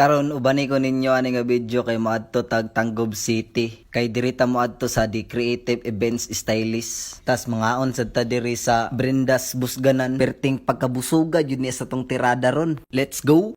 Karon ubani ko ninyo ani nga video kay moadto tag Tangub City. Kay diri ta moadto sa The Creative Events Stylist. Tas mangaon sad ta diri sa Brenda's Busganan. Perting pagkabusuga jud niya sa tong tirada ron. Let's go.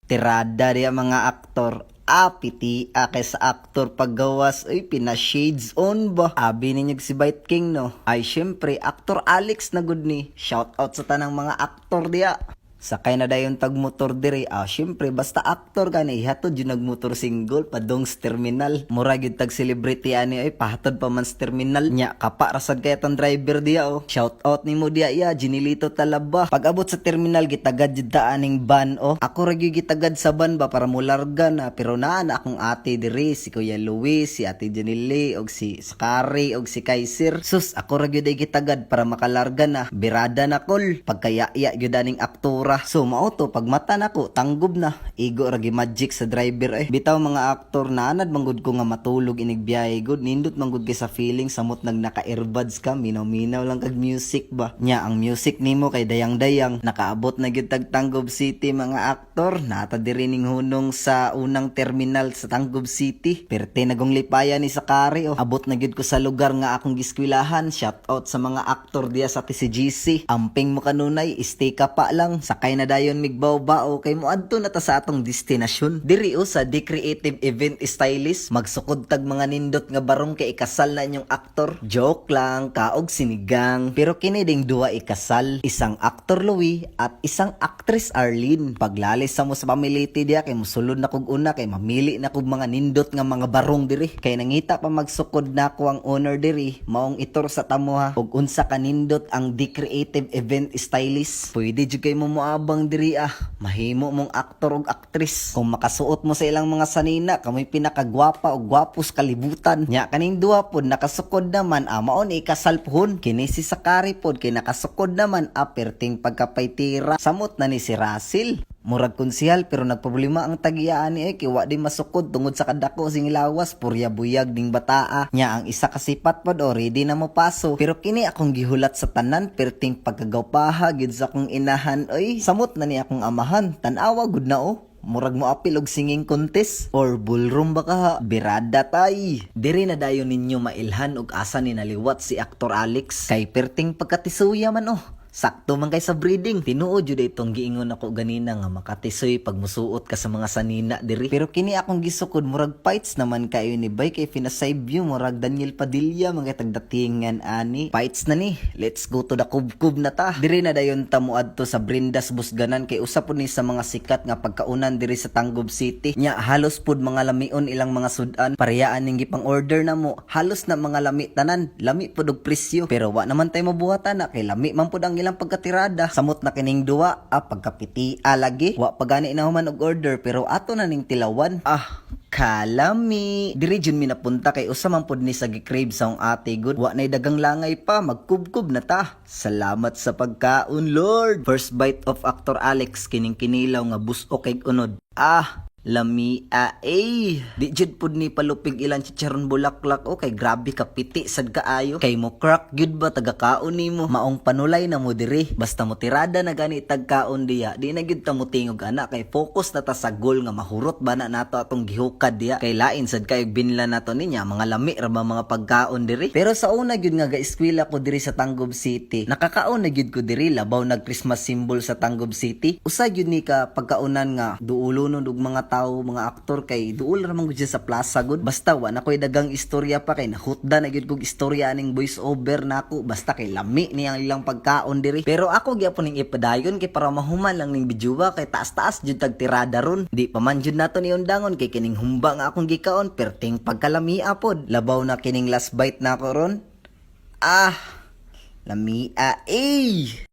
Tirada diya, mga aktor. Ah, piti kay sa aktor paggawas, ay pina shades on ba? Abi ninyo si Bite King, no? Ay syempre, Actor Alex na gud ni. Shout out sa tanang mga aktor diya. Sakay na dayon tag motor diri. Ah, syempre basta aktor ka ni ihatod jud nagmotor single padong sa terminal. Mura gyud tag celebrity ani ay pahatod pa man sa terminal. Nya kapa rasad kay tong driver diya oh. Shout out nimo diya ya Jinilito Talaba. Pag abot sa terminal, gitagad jud ta aning van oh. Ako ra gyud gitagad sa van ba para mularga na, pero naa na akong ate diri, si Kuya Luis, si Ate Janile og si Sakari og si Kaiser. Sus, ako ra gyud ay gitagad para makalarga na. Birada na kol. Pagkaya-ya gyud aning aktora. So mao to, pag mata nako, Tangub na. Igo ra gi magic sa driver eh. Bitaw, mga aktor, naanad manggod ko nga matulog inig biyahe gud. Nindot manggod kay sa feeling samot nag naka-earbuds ka, minaw-minaw lang kag music ba. Nya ang music nimo kay dayang-dayang. Nakaabot na gyud tag Tangub City, mga aktor. Nata diri ning hunong sa unang terminal sa Tangub City. Perte nagong lipaya ni Sakari oh. Abot na gyud ko sa lugar nga akong giskwilahan. Shout out sa mga aktor diya sa TCGC. Amping mo kanunay, stay ka pa lang. Sakay na dayon migbao-bao kay moadto na ta sa atong destinasyon. Diri oh sa The Creative Event Stylist, magsukod tag mga nindot nga barong kay ikasal na inyong aktor. Joke lang, kaog sinigang. Pero kini ding duwa ikasal, isang Actor Louie at isang Actress Arlene. Paglalis sa mo sa pamiliti diya kay musulod na kog una kay mamili na kog mga nindot nga mga barong diri. Kay nangita pa magsukod nako ang owner diri, maong itur sa tamo ha. Og unsa ka nindot ang The Creative Event Stylist. Pwede jud kay mo moabang diri ah. Mahimo mong aktor og actress. Kung makasuot mo sa ilang mga sanina, kamoy pinakagwapa og gwapo sa kalibutan. Nya kaning duha pod nakasukod naman, ah, mao ni ikasal pohon. Kini si Sakari pod kay nakasukod naman, ah, perting pagkapaytira. Samot na ni si Russell. Murag konsihal pero nagproblema ang tagiyaan ni eh kay wa di masukod tungod sa kadako sing lawas, purya buyag ding bataa. Nya ang isa ka sipat pod oh, ready na mo paso. Pero kini akong gihulat sa tanan, perting pagkagawpaha gid sa akong inahan oy. Samot na ni akong amahan. Tan-awa gud na oh. Murag mo apil og singing contest or ballroom ba kaha? Birada tay. Diri na dayon ninyo mailhan og asa ni naliwat si Actor Alex. Kay perting pagkatisuya man oh. Sakto man kay sa breeding. Tinuod jud itong giingon ako ganina nga makatisoy pag musuot ka sa mga sanina diri. Pero kini akong gisukod, murag fights naman kayo ni bay kay finasave view, murag Daniel Padilla mga tagdatingan ani. Fights na ni. Let's go to the kubkub na ta. Diri na dayon ta moadto sa Brenda's Busganan kay usa pud ni sa mga sikat nga pagkaunan diri sa Tangub City. Nya halos pud mga lamion ilang mga sudan. Parehaan ning gipang order na mo. Halos na mga lami tanan. Lami pud og presyo. Pero wa naman tay mabuhatan na kay lami man pud ang ilang pagkatirada. Samot na kining duwa, ah, pagkapiti lagi. Wa pa gani na human og order pero ato na ning tilawan. Ah, kalami. Diri jud mi napunta kay usa man pud ni sa gi-crave sa akong ate gud. Wa nay dagang langay pa, magkubkub na ta. Salamat sa pagkaon, Lord. First bite of Actor Alex, kining kinilaw nga busok kay unod. Ah, lami a eh. Di jud pud ni palupig ilang chicharon bulaklak o kay grabe ka piti sad kaayo. Kay mo crack gyud ba taga kaon nimo. Maong panulay na mo diri. Basta mo tirada na gani tagkaon diya. Di na gyud ta mo tingog ana kay focus na ta sa goal nga mahurot ba na nato atong gihukad diya. Kay lain sad kay binla nato ninya, mga lami ra ba mga pagkaon diri. Pero sa una gyud nga ga-eskwela ko diri sa Tangub City, nakakaon na gyud ko diri, labaw nag Christmas symbol sa Tangub City. Usa gyud ni ka pagkaunan nga duulonon og mga tao, mga aktor, kay duol ra man gud siya sa plaza gud. Basta wa na koy dagang istorya pa kay nahutda na gyud kog istorya aning voice over nako. Basta kay lami ni ang ilang pagkaon diri. Pero ako gyapon ning ipadayon kay para mahuman lang ning bidyuwa kay taas-taas jud tag tirada ron. Di pa man jud nato ni undangon kay kining humba nga akong gikaon perting pagkalamia pod. Labaw na kining last bite nako ron. Ah, lamia eh.